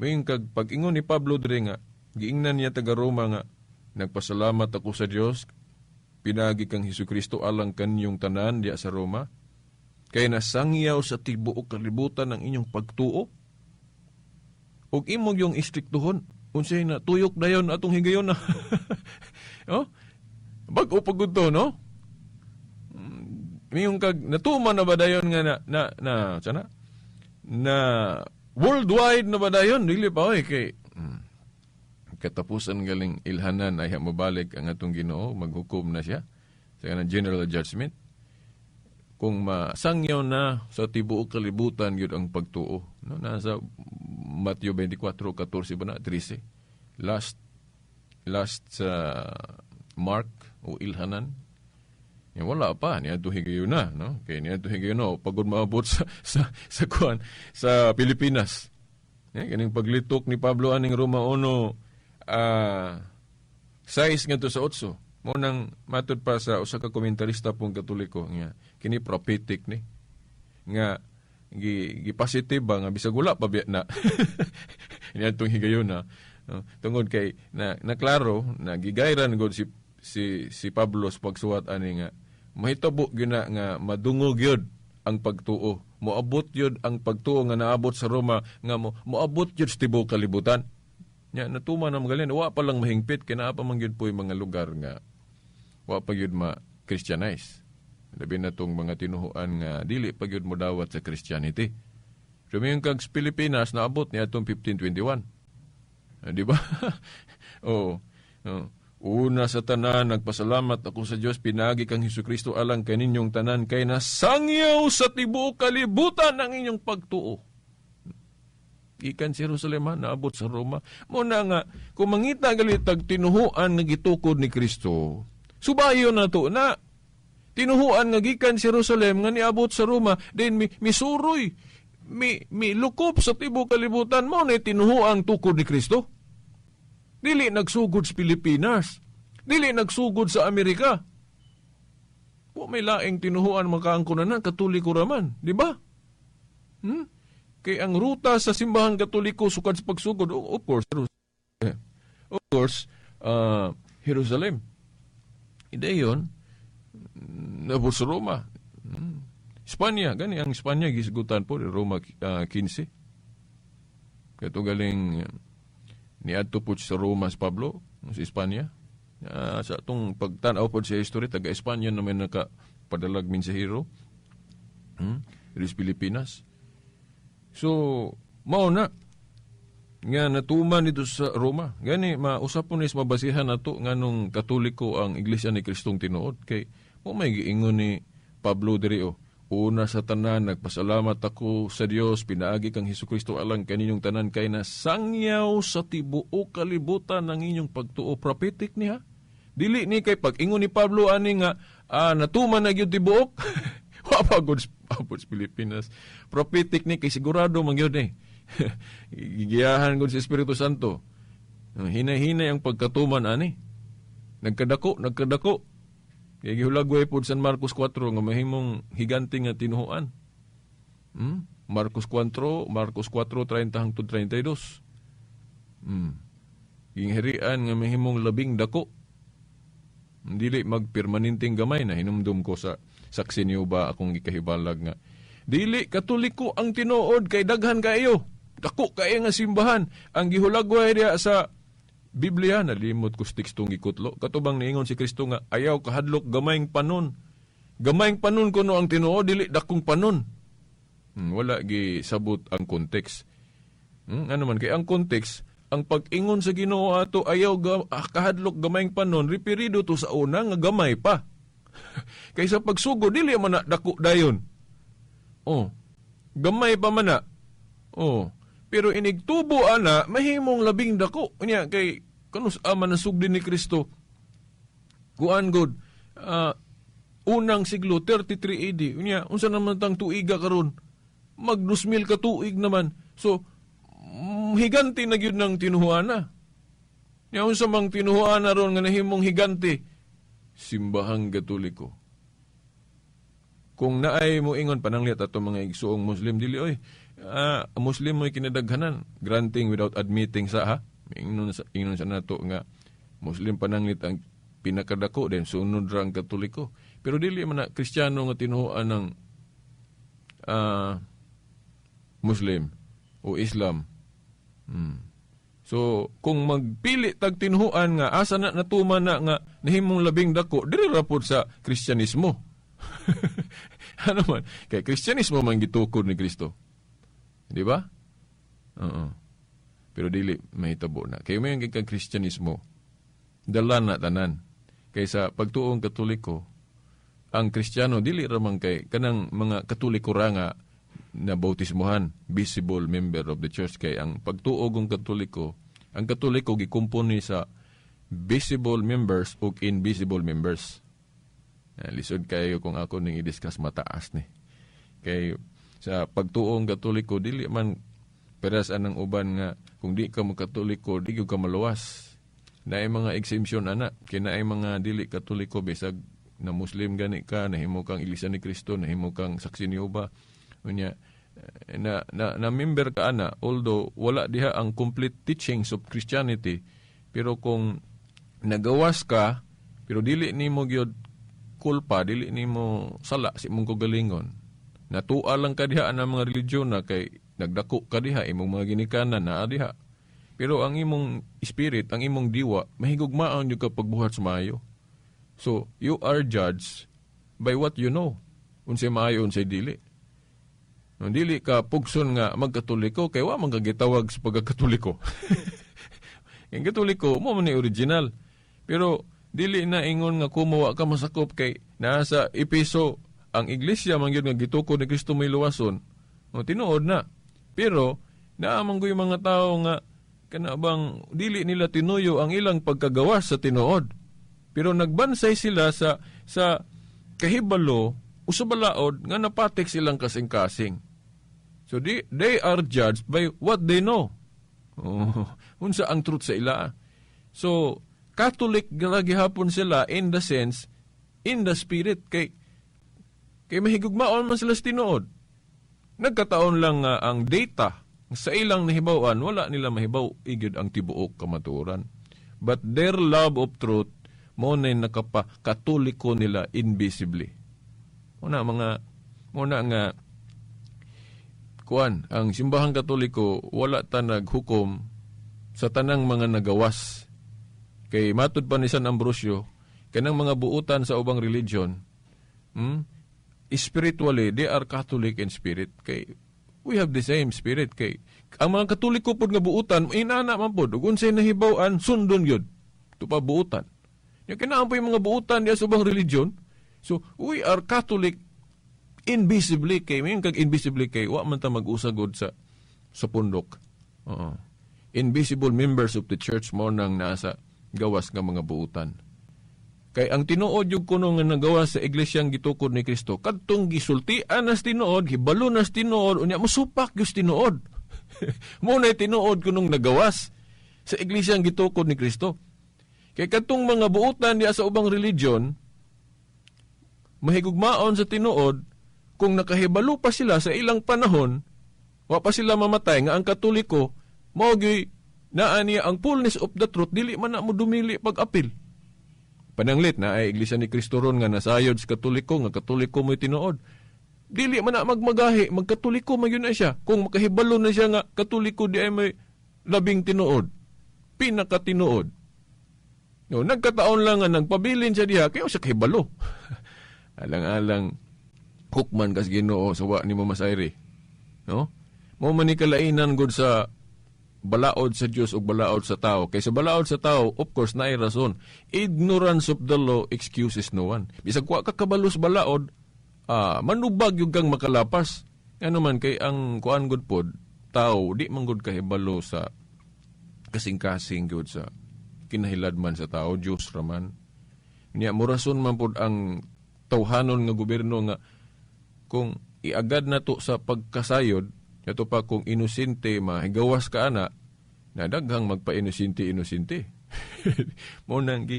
may kag pag-ingon ni Pablo diri nga, giingnan niya taga Roma nga, nagpasalamat ako sa Dios, pinagi kang Hesukristo alang kanyong tanan diya sa Roma, kay nasangyaw sa tibuok kalibutan ang inyong pagtuo. Ug imong yung istriktuhon, unsay na tuyok dayon atong higayon na. Oh? Bag-o pagud to, no? Mayong kag natuman na ba dayon nga na sana? Na worldwide na ba dayon? Dili pa oy kay katapusan galing ilhanan ay mabalik ang atong Ginoo, maghukom na siya sa kanang general judgment. Kung masangyaw na sa tibuok kalibutan gyud ang pagtuo, no? Nasa Mateo 24:14 ba na 13. Last sa mark o ilhanan. Yan, wala pa niadto higayon na, no? Kay niadto higayon na pagod maabot sa kuan sa Pilipinas. Yan, kaning paglitok ni Pablo aning Roma 1 6 ngadto sa 8. Mo nang matud pa sa usa ka komentarista pong Katoliko nga kini prophetic ni nga gi positive ba nga bisag wala pa biya na niadtong higayon na, no? Tungod kay na naklaro na gigayran gud si Pablo sa pagsuwat ani nga mahitabo gyud na nga madungog gyud ang pagtuo, moabot gyud ang pagtuo nga naabot sa Roma nga moabot gyud sa tibuok kalibutan. Nya natuman na magaling, wa pa lang mahingpit kay naa pa man gyud po'y mga lugar nga wa pa gyud ma-Christianize. Labi na tong mga tinuhuan nga dili pa gyud modawat sa Christianity. So mayon kag sa Pilipinas naabot niya atong 1521. Di ba? Oo. Oh. Una sa tanan, nagpasalamat ako sa Dios, pinagi kang Hesukristo alang kaninyong tanan, kay nasangyaw sa tibuok kalibutan ang inyong pagtuo. Ikan sa Jerusalem, naabot sa Roma. Muna nga, kung mangita galitag tinuhuan nga gitukod ni Kristo, subayon na to na tinuhuan nga gikan sa Jerusalem nga niabot sa Roma, then misuroy, mi lukop sa tibuok kalibutan mo na tinuhuang tukod ni Kristo. Dili nagsugod sa Pilipinas. Dili nagsugod sa Amerika. Wa may laing tinuhuan makaangko na na, Katoliko raman, di ba? Kay ang ruta sa simbahang Katoliko sukad sa pagsugod, of course, Jerusalem. Of course, Jerusalem. Idayon, nabot sa Roma. Espanya, gani ang Espanya gisgutan po Roma 15. Kato galing niadto po sa Roma si Pablo sa Espanya. Sa atong pagtan-aw po sa history, taga Espanya naman nakapadalag mensahero. Diri sa Pilipinas. So, mao na nga natuman dito sa Roma. Gani mausap po ni sa mabasihan nato nganong Katoliko ang Iglesia ni Kristong tinuod kay mo may giingon ni Pablo diri oh. Una sa tanan, nagpasalamat ako sa Dios, pinaagi kang Hesukristo alang kaninyong tanan kay nasangyaw sa tibuok kalibutan ng inyong pagtuo. Prophetic niya. Dili ni kay pag-ingon ni Pablo ani nga natuman na gyud tibuok. Wa pa gud abot sa Pilipinas. Prophetic ni kay sigurado man gyud ni. Gigiyahan gud sa Espiritu Santo. Hinay-hinay ang pagkatuman ani. Nagkadako, nagkadako. Kay gihulagway pod San Marcos 4 nga mahimong higante nga tinuhuan. Marcos 4, Marcos 4:30 hangtod 32. Gingharian nga mahimong labing dako. Dili magpermanenteng gamay na hinumdum ko sa saksi niyo ba akong gikahibalag nga dili Katoliko ang tinuod kay daghan kaayo. Dako kaayo nga simbahan ang gihulagway diha sa Biblia. Nalimot ko sa tekstong gikutlo. Katubang niingon si Kristo nga ayaw kahadlok gamayng panon. Gamayng panon kuno ang tinuod, dili dakong panon. Wala gisabot ang context. Ano man kay ang context, ang pag-ingon sa Ginoo ato ayaw kahadlok gamayng panon, referido to sa una nga gamay pa. Kaysa pagsugod dili man na dako dayon. Oh, gamay pa man na. Oh, pero inigtubo ana mahimong labing dako. Unya kay kanus ama na sugdi ni Kristo. Kuan god, unang siglo 33 AD. Unya unsa naman tang tuiga karon? Mag 2000 ka tuig naman. So higante na gyud ng tinuhuana. Nya unsa mang tinuhuana ron nga nahimong higante? Simbahang Katoliko. Kung naay mo ingon pananglit ato mga igsuong Muslim dili oy. Muslim mo'y kinadaghanan, granting without admitting sa ha. Ingnon sa nato nga Muslim pananglit ang pinakadako then sunod ra ang Katoliko. Pero dili man na Kristiyano nga tinuhuan ng Muslim o Islam. So, kung magpili tag tinuhuan nga asa na natuman na nga nahimong labing dako, dili ra pud sa Kristyanismo. Ano man, kay Kristyanismo man gitukod ni Kristo. Di ba? Oo. Pero dili mahitabo na. Kay may ang kang Kristyanismo, dala na tanan. Kaysa pagtuong Katoliko, ang Kristiyano dili ra man kay kanang mga Katoliko ra nga na bautismohan, visible member of the church. Kay ang pagtuog ng Katoliko, ang Katoliko gikumpone sa visible members ug invisible members. Lisod kayo kung ako ning i-discuss mataas ni. Kay sa pagtuong Katoliko dili man peras anang uban nga kung di ka mo-Katoliko di gyud ka maluwas. Naay mga exemption ana, kay naay mga dili Katoliko bisag na Muslim gani ka, nahimo kang Iglesia ni Kristo, nahimo kang saksi ni Jehova. Unya na member ka ana, although wala diha ang complete teachings of Christianity, pero kung nagawas ka pero dili nimo gyud kulpa, dili nimo sala sa imong kagalingon. Natua lang ka diha ang mga relihiyon na kay nagdako ka diha, imong mga ginikanan naa diha. Pero ang imong spirit, ang imong diwa, mahigugmaon jud ka pagbuhat sa maayo. So, you are judged by what you know. Unsay maayo, unsay dili. Nung dili ka pugson nga magkatoliko, kay wa man ka gitawag sa pagkakatoliko. Ang Katoliko, mo man ni original. Pero dili na ingon nga kumuha ka masakop kay nasa Epeso ang iglesia man gyud nga gitukod ni Kristo may luwason. O, tinuod na. Pero naa man gyud mga tawo nga kana bang dili nila tinuyo ang ilang pagkagawas sa tinuod. Pero nagbansay sila sa kahibalo o sa balaod nga napatik silang kasing-kasing. So they are judged by what they know. Oh, unsa ang truth sa ila. So Catholic gihapon sila in the sense, in the spirit, kay mahigugmaon man sila sa tinuod. Nagkataon lang nga ang data sa ilang nahibaw-an, wala nila mahibaw igid ang tibuok kamatuoran. But their love of truth mo na nakapa-katoliko nila invisibly. Muna nga kuan, ang simbahang Katoliko wala ta naghukom sa tanang mga nagawas. Kay matud pa ni San Ambrosio, kanang mga buutan sa ubang religion, spiritually, they are Catholic in spirit. Kay we have the same spirit. Kay ang mga Katoliko pod nga buutan, inana man pod, ug unsay nahibaw-an, sundon gyud. Ito pa buutan. Nya kinahanglan po yung mga buutan diya sa ubang religion. So, we are Catholic invisibly. Kay may kag invisibly kay wa man ta mag-usagod sa pundok. Oo. Invisible members of the church mo nang nasa gawas nga mga buutan. Kay ang tinuod yung kuno nga nagawas sa iglesyang gitukod ni Kristo, kadtong gisultian nas tinuod, hibalo nas tinuod, unya mosupak gyud tinuod. Mo na tinuod kunong nagawas sa iglesyang gitukod ni Kristo. Kay kadtong mga buutan diya sa ubang religion, mahigugmaon sa tinuod, kung nakahibalo pa sila sa ilang panahon, wa pa sila mamatay nga ang Katoliko mao gyud Naa niya ang fullness of the truth, dili man na mo dumili pag-apil. Pananglit na ay Iglesia ni Cristo ron nga nasayod sa Katoliko, nga Katoliko mo'y tinuod. Dili man na magmagahi, magkatoliko man yun na siya. Kung makahibalo na siya nga Katoliko di ay may labing tinuod, pinakatinuod. No, nagkataon lang nga nagpabilin siya diha, kaya siya kahibalo. Alang-alang hukman kas Ginoo sa wa nimo masayri. No? Mo man ni kalainan gud sa balaod sa Dios ug balaod sa tao. Kay sa balaod sa tao, of course, naay rason. Ignorance of the law excuses no one. Bisag wa ka kabalo sa balaod, manubag yung kang makalapas. Ano man kay ang kuan gud pod, tao di man gud kahibalo sa kasing-kasing gud sa kinahiladman sa tao, Dios raman. Niya morason man pod ang tawhanon nga gobyerno nga kung iagad na to sa pagkasayod, ito pa kung inosente mahigawas ka ana, na daghang magpa-inosente-inosente. Mo nang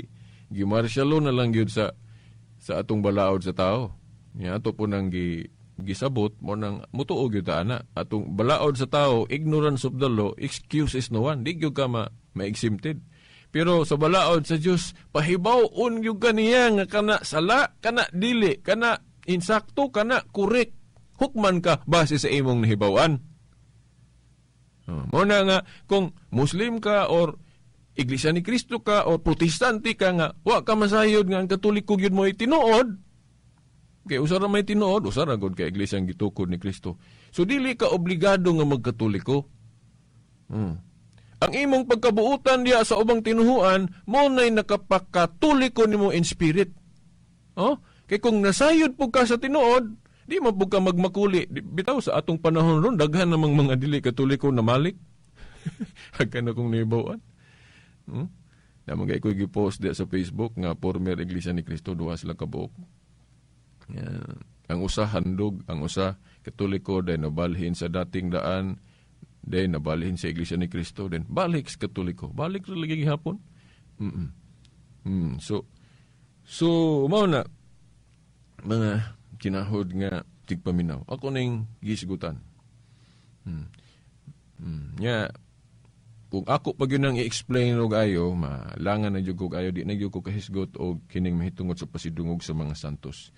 gi-martial law na lang gyud sa atong balaod sa tao. Nya ato po nang gisabot mo nang mutuo gyud ta ana. Atong balaod sa tao, ignorance of the law, excuses no one. Di gyud ka ma-exempted. Pero sa balaod sa Dios, pahibaw-on gyud kaniya nga kana sala, kana dili, kana insakto, kana correct. Hukman ka base sa imong nahibaw-an. Mo na nga kung Muslim ka or Iglesia ni Cristo ka or Protestante ka nga wa ka masayod nga ang Katoliko gyud mo tinuod. Kay usa ra may tinuod, usa ra gud kay Iglesia ang gitukod ni Kristo. So dili ka obligado nga magkatoliko. Ang imong pagkabuutan diha sa ubang tinuhuan mo nay nakapakatoliko nimo in spirit. Oh, kay kung nasayod pud ka sa tinuod, di man pud ka magmakuli. Bitaw sa atong panahon ron daghan namang mga dili katoliko na malik. Hagkan akong nahibaw-an. Namang kay ko'y gi-post diha sa Facebook nga former Iglesia ni Cristo, duha sila kabuok. Ang usa handog, ang usa Katoliko, then nabalhin sa dating daan, then nabalhin sa Iglesia ni Cristo, then balik sa Katoliko. Balik ra lagi gihapon. So mao na mga kinahod nga tigpaminaw. Ako ning gisgutan. Nya kung ako pag yun ang i-explain og ayo, malangan na jud og ayo, di na jud ko kahisgot og kining mahitungod sa pasidungog sa mga santos.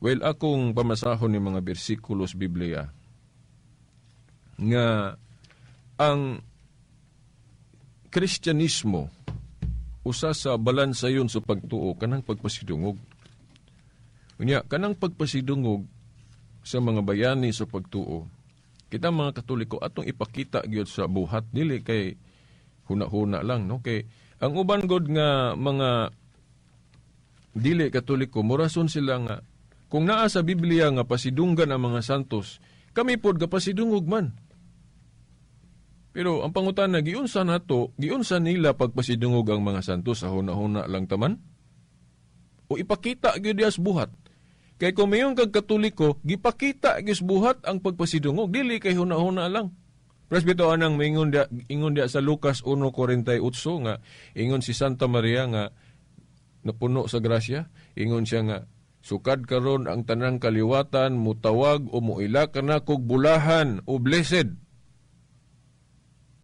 Well, akong pamasahon ni mga bersikulos Biblia nga ang Kristyanismo usa sa balansayon sa pagtuo kanang pagpasidungog. Unya, kanang pagpasidungog sa mga bayani sa pagtuo, kita mga Katoliko atong ipakita gyud sa buhat, dili kay huna-huna lang, no? Kay ang uban god nga mga dili Katoliko, morason sila nga kung naa sa Biblia nga pasidunggan ang mga santos, kami pod gapasidungog man. Pero ang pangutana, giunsa nato, giunsa nila pagpasidungog ang mga santos sa huna-huna lang taman? O ipakita gyud diha sa buhat? Kay kung mayon kag Katoliko, gipakita gyud sa buhat ang pagpasidungog, dili kay huna-huna lang. Presbito anang maingon dia, ingon dia sa Lucas 1:48 nga ingon si Santa Maria nga napuno sa grasya, ingon siya nga sukad karon ang tanang kaliwatan mutawag o muila kanakog bulahan o blessed.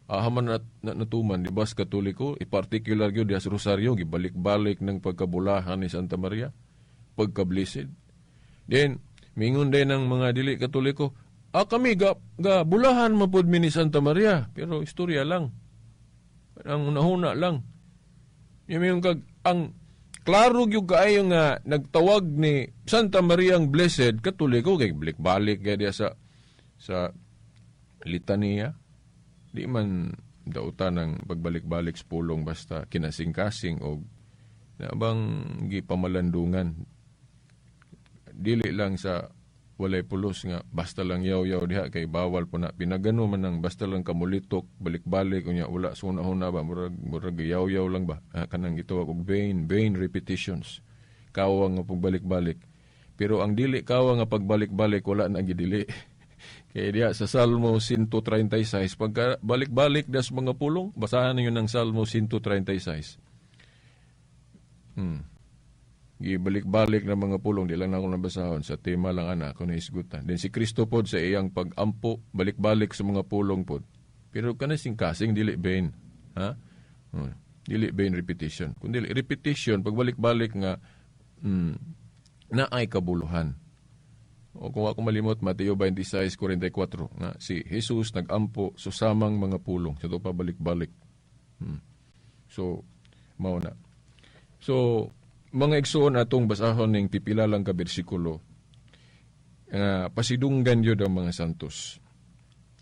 Ahaman natuman di ba sa Katoliko, i-particular gyud diha sa Rosario, gibalik-balik ng pagkabulahan ni Santa Maria, pagka-blessed. Then mingon din ang mga dili Katoliko, kami ga bulahan mapud mi ni Santa Maria, pero istorya lang. Ang unahuna lang. Yung kag ang klaro gyud kaayo nga nagtawag ni Santa Maria ang blessed, Katoliko kay balik-balik kay diha sa litaniya. Di man dautan ng pagbalik-balik sa pulong basta kinasing-kasing o nabang gipamalandungan. Dili lang sa walay pulos nga basta lang yaw-yaw diha kay bawal po na pinagano man ang basta lang kamulitok balik-balik unya wala suna-huna ba murag yaw-yaw lang ba, kanang gitawag og vain repetitions, kawang nga pagbalik-balik. Pero ang dili kawang nga pagbalik-balik wala na gidili. Kay diha sa Salmo 136, pagka balik-balik das mga pulong, basahan ninyo ng Salmo 136. Gibalik-balik na mga pulong, di lang na ako nabasahon, sa tema lang ana, ako naisgutan. Then si Kristo pod sa iyang pag-ampo, balik-balik sa mga pulong pod. Pero kanasing kasing dili vain. Ha? Dili vain repetition. Kun dili repetition, pagbalik-balik nga naay kabuluhan. O kung ako malimot, Mateo 26:44, nga si Jesus nagampo susamang mga pulong. Sa ito pa balik-balik. So, mao na. So, mga igsoon, atong basahon ning pipila lang ka bersikulo. Pasidunggan yun ang mga santos.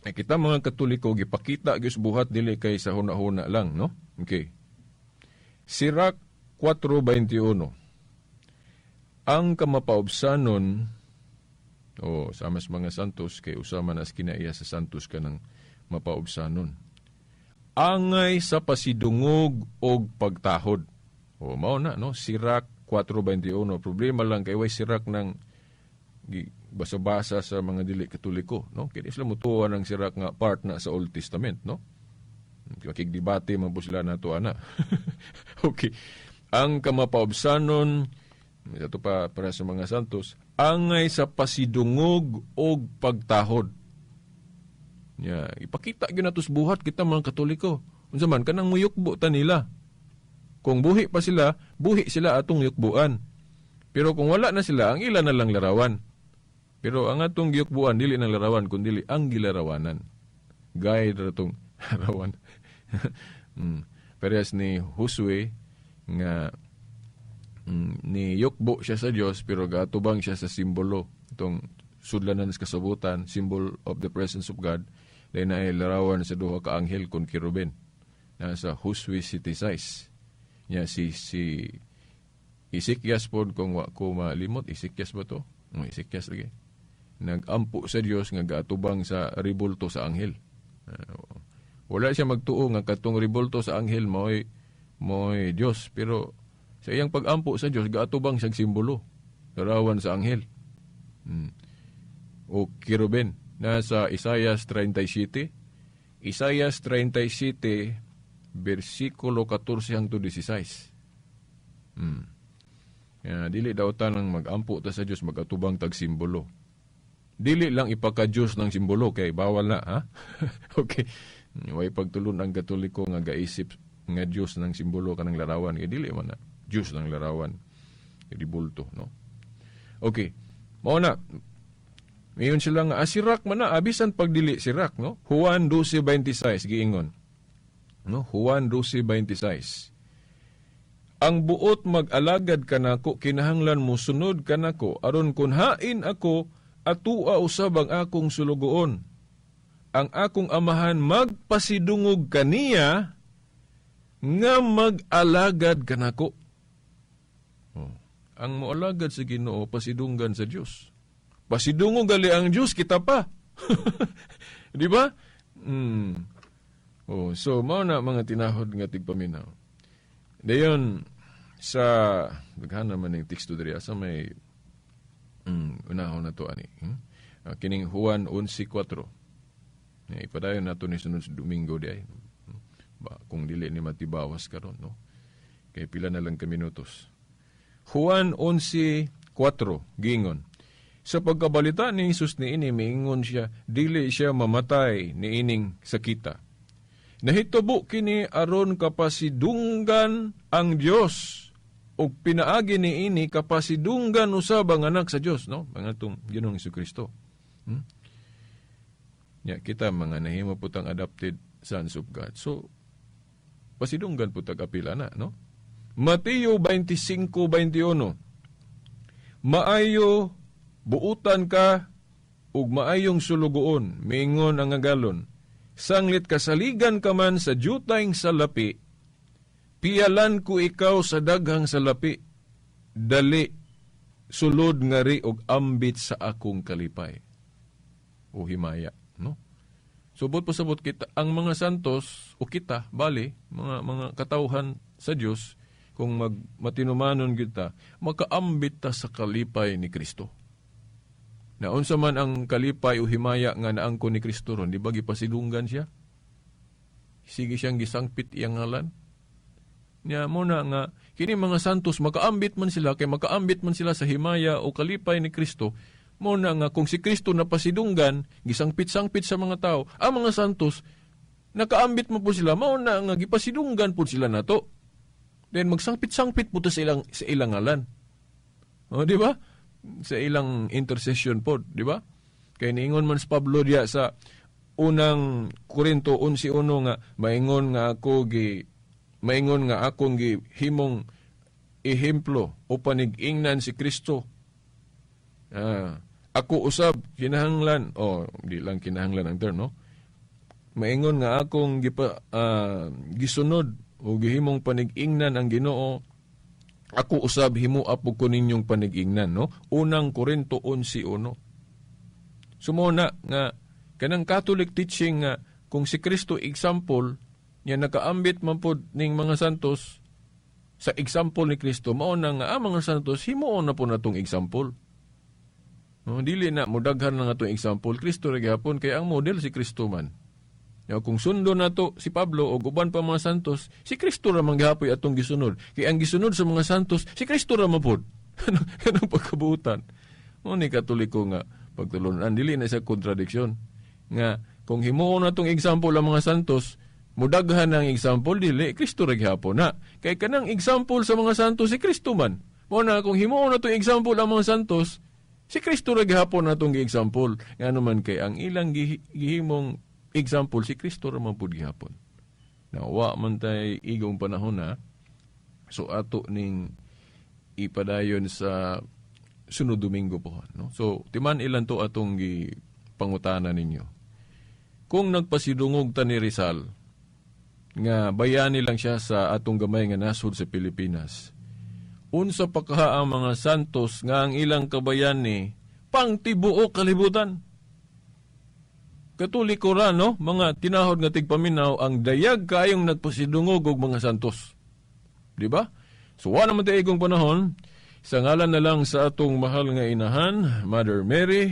Ay kita mga Katoliko gipakita gyud buhat, dili kay sa huna-huna lang, no? Okay. Sirach 4:21. Ang kamapaubsanon o sama sa mga santos, kay usama nas kinaiya sa santos kanang mapaubsanon. Angay sa pasidungog og pagtahod. O mao na, no? Sirach 4:21. Problema lang kay way Sirach nang basa-basa sa mga dili Katoliko, no? Kaya sila mutuwa ng Sirach nga part na sa Old Testament, no? Makigdebate man po sila nato ana. Okay. Ang kamapaubsanon, ito pa para sa mga santos, angay sa pasidungog og pagtahod. Ya, ipakita gyud nato sa buhat kita mga Katoliko. Unsa man kanang muyukbo ta nila. Kung buhi pa sila, buhi sila atong yukbuan. Pero kung wala na sila, ang ila na lang larawan. Pero ang atong giyukbuan dili nang larawan kun dili ang gilarawanan. Guide ra tong larawan. Parehas ni Josue nga ni yukbo siya sa Dios pero gaatubang siya sa simbolo. Itong sudlanan sa kasabutan, symbol of the presence of God, dahil na ay larawan sa duha ka anghel kun kerubin. Nasa Josue 7:6. Nya si Ezekias pod, kung wa ko malimot, Ezekias ba to? Oh, Ezekias lagi. Nagampo sa Dios nga gaatubang sa ribulto sa anghel. Wala siya magtuo nga katong ribulto sa anghel mo'y Dios, pero sa iyang pagampo sa Dios gaatubang siyang simbolo, larawan sa anghel. O kerubin. Nasa Isaias 37. Isaias 37 bersikulo 14 hangtod 16. Ya, dili daw tanang magampo ta sa Dios magatubang tag simbolo. Dili lang ipaka-Dios ng simbolo kay bawal na, ha? Okay. Way pagtulon ang Katoliko nga gaisip nga Dios ng simbolo kanang larawan, kay dili man na Dios ng larawan. Ribulto, no? Okay. Mao na. Mayon sila nga Sirach man na, abisan pagdili Sirach, no? Juan 12:26 giingon. No? Juan 12:26. Ang buot mag-alagad kanako kinahanglan mosunod kanako aron kun hain ako atua usab ang akong sulugoon. Ang akong amahan magpasidungog kaniya nga mag-alagad kanako. Oh, ang moalagad sa Ginoo pasidunggan sa Dios. Pasidungog gali ang Dios kita pa. Di ba? Oh, so mao na mga tinahod nga tigpaminaw. Dayon sa daghan naman ning teksto diri sa may unahon na to ani. Kining Juan 11:4. Ya, ipadayon nato ni sunod sa Domingo di ay. Ba, kung dili ni matibawas karon, no? Kay pila na lang ka minutos. Juan 11:4 giingon. Sa pagkabalita ni Jesus niini, miingon siya, dili siya mamatay niining sakita. Nahitabo kini aron kapasidunggan ang Dios ug pinaagi niini kapasidunggan usab ang anak sa Dios, no? Mga atong Ginoong Hesukristo. Ya, kita mga nahimo putang adopted sons of God. So pasidunggan putag apila na, no? Mateo 25:21. Maayo buutan ka ug maayong sulugoon, miingon ang agalon. Sanglit kasaligan ka man sa jutayng salapi, piyalan ko ikaw sa daghang salapi. Dali, sulod ngari og ambit sa akong kalipay. O himaya, no? Subot po sabot kita, ang mga santos o kita, bali, mga katawhan sa Dios, kung matinumanon kita, makaambit ta sa kalipay ni Kristo. Naunsa man ang kalipay o himaya nga naangko ni Kristo ron, di ba gipasidunggan siya? Sige siyang gisangpit iyang ngalan. Nya mo na nga kini mga santos makaambit man sila, kay makaambit man sila sa himaya o kalipay ni Kristo. Mo na nga kung si Kristo napasidunggan, gisangpit-sangpit sa mga tao, ang mga santos Nakaambit mo po sila, mao na nga gipasidunggan po sila nato. Then magsangpit-sangpit po to sa ilang ngalan. O, di ba? Sa ilang intercession po, di ba? Kay niingon man si Pablo diya sa Unang Korinto 11:1 nga maingon nga akong gihimong ehemplo o panig-ingnan si Kristo. Ako usab kinahanglan, oh, di lang kinahanglan ang term, no? Maingon nga akong gisunod o gihimong panig-ingnan ang Ginoo, ako usab himoa po ko ninyong panig-ingnan, no? Unang Korinto 11:1. So mao na nga kanang Catholic teaching nga kung si Kristo example niya, nakaambit man pod ning mga santos sa example ni Kristo, mao na nga ang mga santos himuon na po natong example. No, dili na mudaghan na nga atong example, Kristo ra gihapon, kay ang model si Kristo man. Ya, kung sundo nato si Pablo o uban pa mga santos, si Kristo ra man gihapoy atong gisunod. Kay ang gisunod sa mga santos, si Kristo ra man pod. Kanang pagkabuutan. Mao ni Katoliko nga pagtulunan, dili na sa kontradiksyon. Nga kung himuon natong example ang mga santos, mudaghan ang example, dili, Kristo ra gihapon na. Kay kanang example sa mga santos, si Kristo man. Mao na kung himuon natong example ang mga santos, si Kristo ra gihapon natong gi-example. Ngano man kay ang ilang gihimong example, si Kristo ra man pud gihapon. Na wa man tay igong panahon na, so ato ning ipadayon sa sunod Domingo po, no? So timan ilan to atong gipangutana ninyo. Kung nagpasidungog ta ni Rizal nga bayani lang siya sa atong gamay nga nasod sa Pilipinas, unsa pa kaha ang mga santos nga ang ilang kabayani pangtibuok kalibutan? Katoliko ra, no? Mga tinahod nga tigpaminaw ang dayag kaayong nagpasidungog og mga santos. Di ba? So, wala naman tayo igong panahon. Sa ngalan na lang sa atong mahal nga inahan, Mother Mary,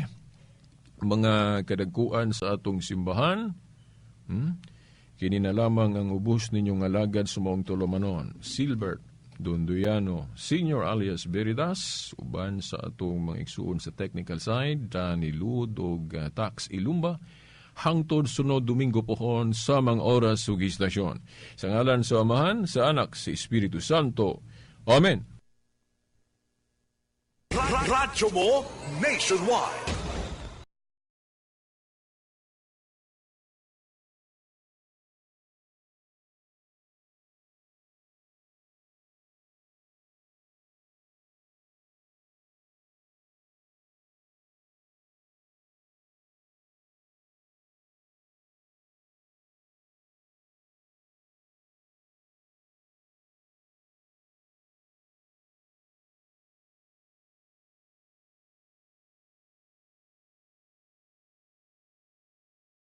mga kadagkuan sa atong simbahan, Kini na lamang ang ubos ninyong alagad sa maong tulumanon, Silbert Donduyano, Senior alias Veritas, uban sa atong mga igsuon sa technical side, Danny Lud ug Tax Ilumba, hangtod sunod Domingo pohon sa mga oras ug istasyon. Sa ngalan sa Amahan, sa Anak, sa Espiritu Santo. Amen. Radyo mo nationwide.